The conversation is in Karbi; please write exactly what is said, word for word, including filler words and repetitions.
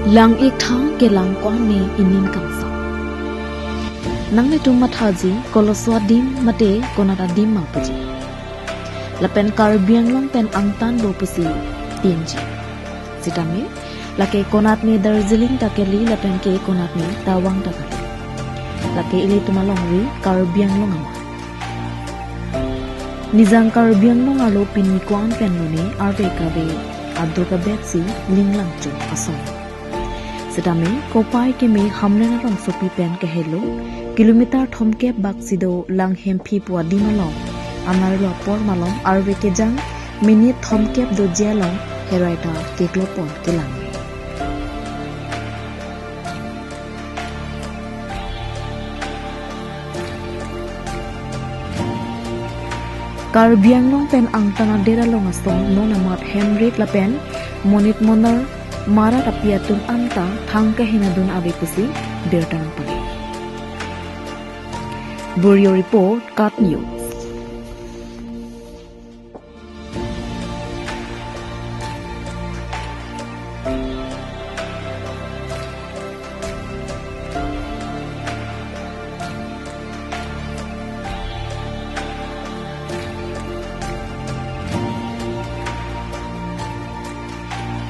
Lang-ik thang kelang ko-an ne ining kangsam. Nanglitum mathaji koloso adim mate konat adim ma puji. Lapen Karbi Anglong pen angtan bo pusi tinji. Sitame, lake konat ne Darjeeling ta kali lapen ke konat ne Tawang ta kali. Lake ilitum alongri Karbi Anglong amat. Nijang Karbi Anglong arlo pini ko-an pen lone arve kave aduk abet si linglang chun ason. Sitame kopai keme Hamren arongsopi pen kahelo kilometer thomkep bak si do Langhemphi pu adim along. Amarlo apor malom arve kejang minute thomkep doji along herai ta keklopon kelang. Karbi Anglong pen angtan adet along ason non amat hemrit lapen monit monor marat api atum anta thang kahin adun ave pusi birta nangpale. Bureau Report, KAT News.